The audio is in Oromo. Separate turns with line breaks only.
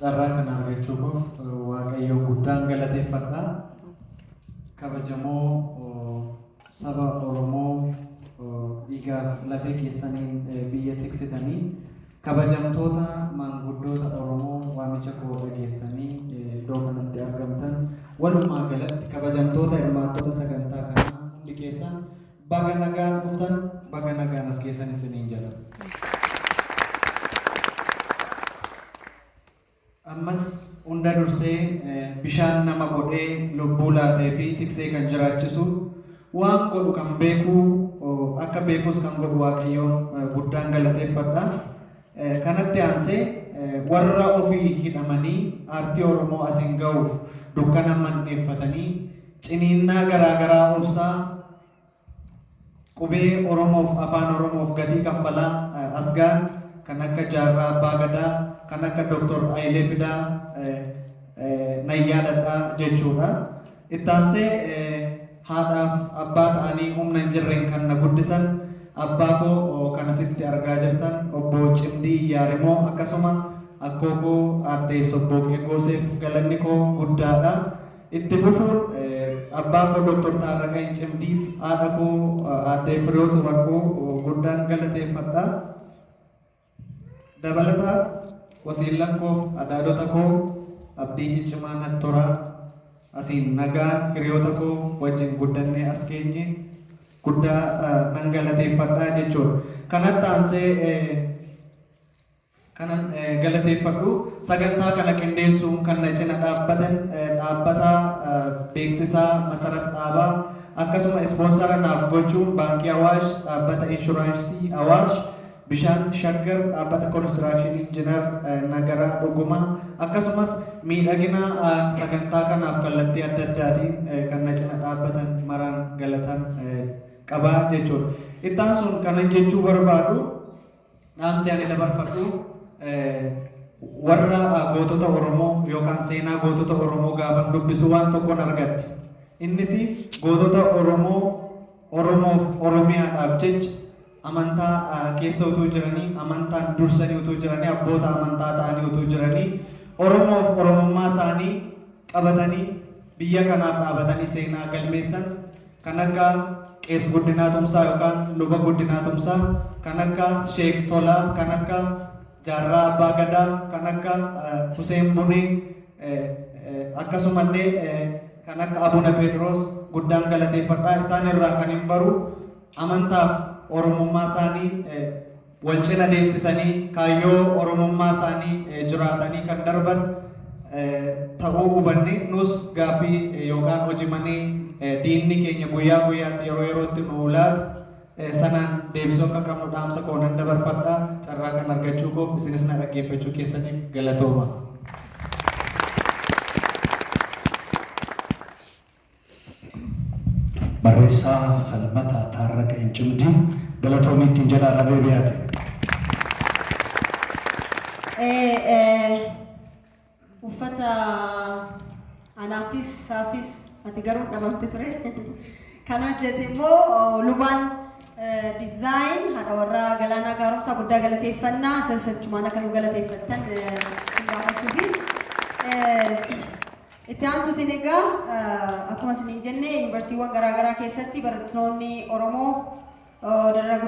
Carraa kana argachuu koof Waaqayyoon guddaan galateeffadha. Kabajamoo saba Oromoo dhiigaaf lafee keessaniin biyya tiksitanii, kabajamtoota maanguddoota Oromoo waamicha koo dhageessanii iddoo kanatti argamtan, walumaa galatti kabajamtoota hirmaattota sagantaa kanaa hundi keessan baga nagaan dhuftan, baga nagaan as geessan isiniin jedha. Ammas hunda dursee bishaan nama godhee lubbuu laatee fi tiksee kan jiraachisu, waan godhu kan beeku, akka beekus kan godhu Waaqayyoon guddaan galateeffadha. Kanatti aansee warra ofii hidhamanii aartii Oromoo asiin ga'uuf dukkana mandheeffatanii ciniinnaa garaa garaa obsaa qubee Oromoof afaan Oromoof gatii kaffalaa as ga'an kan akka Jaarraa Abbaa Gadaa, kan akka Dr. Hayilee Fidaa nan yaadadha jechuudha. Ittaansee haadhaaf abbaa ta'anii humna hin jirreen kan na guddisan abbaa koo kan asitti argaa jirtan obbo Cimdii Yaarimoo, akkasuma akkoo koo aadde Sobbooqee Gooseef galanni koo guddaadha. Itti fufuun abbaa koo Dr. Taarraqany Cimdiif haadha koo aadde Firiyoot Warquu guddaan galateeffadha. Dabalataan wasiillan koof adaadota koo abdii ciccimaa nattoraa asiin nagaan hiriyoota koo wajjin guddannee as geenye guddaa nan galateeffadha jechuudha. Kanatti aansee kanan galateeffadhu sagantaa kana qindeessuun kan na cina dhaabbatan dhaabbata beeksisaa Masarat Dhaabaa, akkasuma ispoonsara naaf gochuun Baankii Awaash, dhaabbata Inshuraansii Awaash, Bishaan Shaggar, dhaabbata Konistiraakshinii Injinar Nagaraa Dhugumaa, akkasumas miidhagina sagantaa kanaaf kallattii adda addaatiin kan na cina dhaabbatan maraan galatan qabaa jechuudha. Itti aansuun kanan jechuu barbaadu, dhaamsi ani dabarfadhu, warra gootota Oromoo yookaan seenaa gootota Oromoo gaafan dubbisu waan tokkoon argadhe. Innis gootota Oromoo Oromoof Oromiyaadhaaf jecha amantaa keessa utuu jiranii, amantaan dursanii utuu jiranii, abboota amantaa ta'anii utuu jiranii, Oromoof Oromummaa isaanii qabatanii biyya kanaaf dhaabatanii seenaa galmeessan kan akka Qees Guddinaa Tumsaa yookaan Luba Guddinaa Tumsaa, kan akka Sheek Tolaa, kan akka Jaarraa Abbaa Gadaa, kan akka Huseen Bunee, akkasumallee kan akka Abuna Pheexiroos guddaan galateeffadha. Isaan irraa kan hin baru amantaaf Oromummaa isaanii wal cina deemsisanii kaayyoo Oromummaa isaanii jiraatanii kan darban ta'uu hubanne, nus gaaffii yookaan hojii manee diinni keenya guyyaa guyyaatti yeroo yerootti nu laatu sanaan deebisuu akka qabnu dhaamsa koo nan dabarfadha. Carraa kan argachuu koof isinis na dhaggeeffachuu keessaniif galatooma.
Barreessaa Falmataa Taarraqany Cimdii galatoomii ittiin jedhaa irra deebi'aate.
Uffata anaafis isaafis, ati garuu dhabamte ture. Kan hojjete immoo Lubaan Design, haadha warraa Galaanaa Gaaromsaa guddaa galateeffannaa. Sassachumaan akka nu galateeffattan isin gaafachuufi. Itti aansuutiin egaa akkuma isiniin jenne, yuunivarsiitiiwwan garaagaraa keessatti barattoonni Oromoo darara